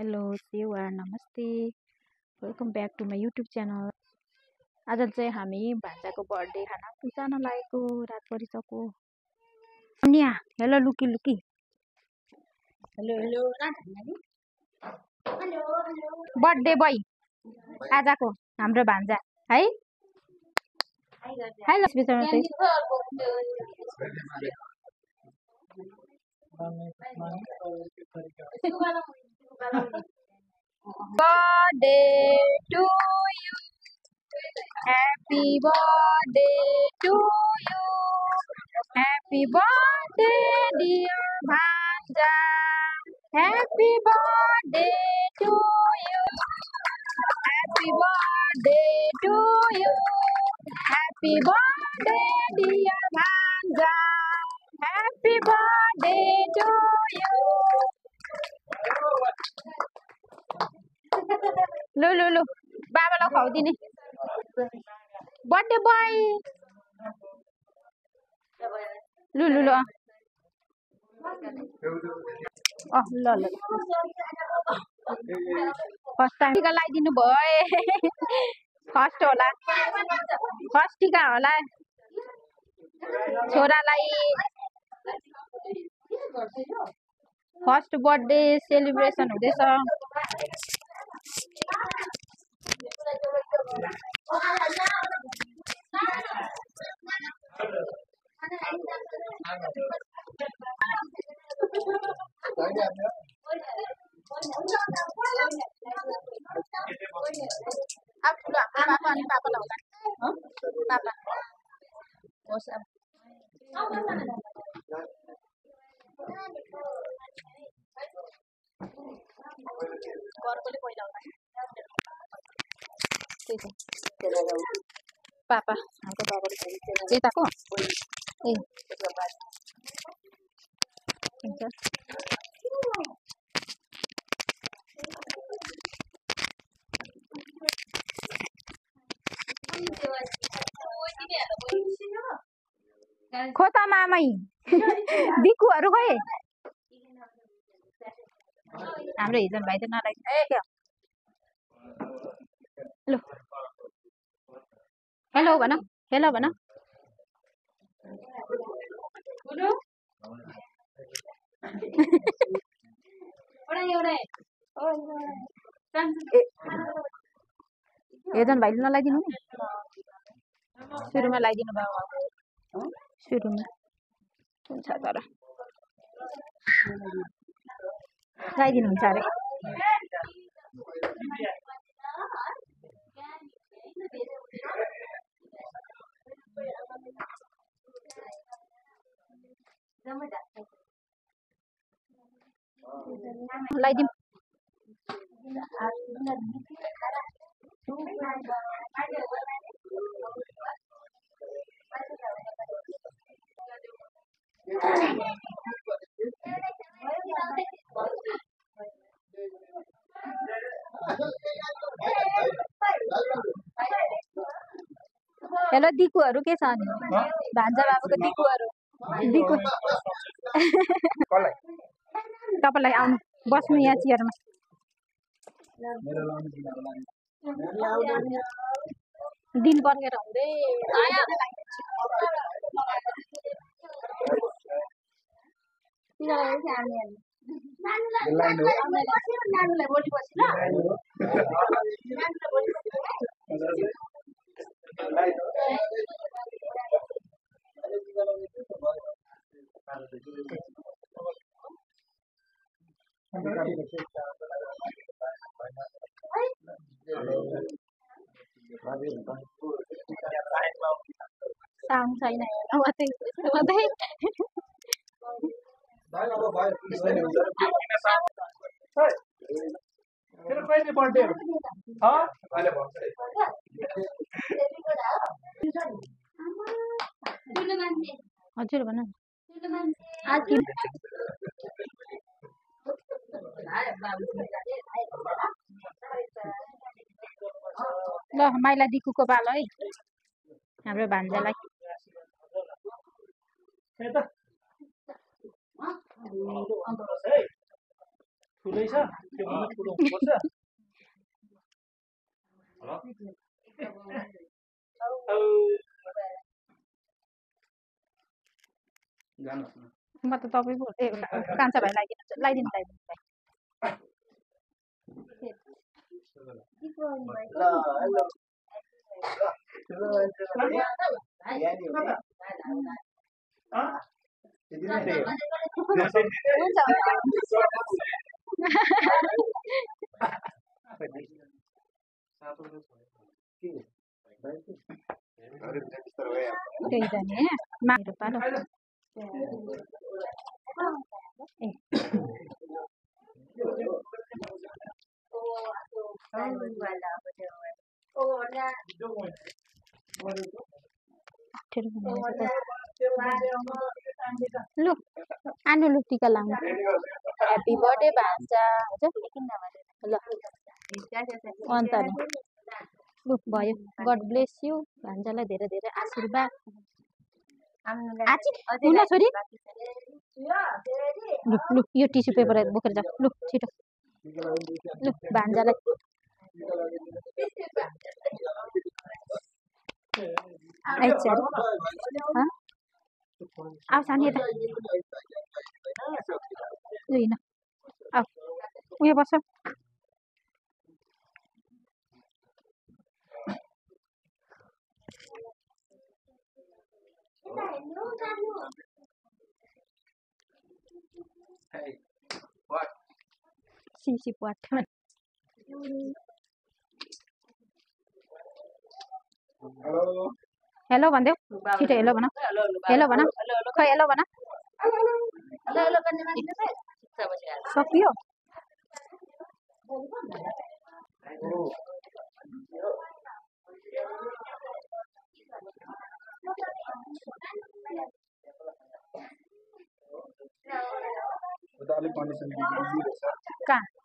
Hello सेवा नमस्ते welcome back to my YouTube channel. आज चाहिँ हामी भान्जाको बर्थडे खाना जान लागेको रात परिसक्यो। अन्या हेलो लुकी लुकी हेलो हेलो बर्थडे बोय आजको हाम्रो भान्जा है। हेलो बिचरा चाहिँ birthday to you, happy birthday to you, happy birthday dear Bhanja, happy birthday to you, happy birthday to you, happy birthday dear Bhanja, happy birthday to you. लु लु लु बाबालाई खुवाउदिने birthday boy. लु लु लु ल ल फर्स्ट टाइम टिका लगाइदिनु भयो। फर्स्ट होला फर्स्ट टिका होला छोरालाई। फर्स्ट बर्थडे सेलिब्रेसन हुँदैछ। अब ठुलो हाम्रो पापा अनि पापालाई होला पापा होस् अब घरकोले पहिला होला पापा हाम्रो बाबाले यताको ए हुन्छ। खोता मामै दिकुहरू खोइ हाम्रो हिजन भाइ त नलाग्छ। हेलो हेलो भन हेलो भन हेजन भाइले नलाइदिनु नि सुरुमा लगाइदिनु भयो। सुरुमा हुन्छ तर लगाइदिनु हुन्छ अरे। लगाइदिउँ हेलो दिकुहरू के छ नि भान्जा बाबुको दिकुहरू दिकु तपाईँलाई आउनु बस्नु यहाँ चेयरमा। दिन पर्खेर हुँदै साउन्ड छैन मात्रै मात्रै हजुर भन ल माइला दिकुको पालो है हाम्रो भान्जालाई। ठुलै छ म त तपाईको कान्छा भाइ लगाइदिनु त्यही त नि माग्नु पालो लु आनु लु टिका लाउनु ह्याप्पी बर्थडे भान्जा ल अन्त नि लु भयो गड ब्लेस यु भान्जालाई धेरै धेरै आशीर्वाद हुन छोरी लु लु यो टिस्यु पेपर बोकेर जाऊ लु छिटो लु भान्जालाई आऊ सानी यता लु हिँड आऊ उयो बस्छ Hey, what? Sisi what? Hello. Hello भन्देऊ छिटो हेलो भन हेलो भन खै हेलो भन सकियो Udah alih kondisi di sini. कहाँ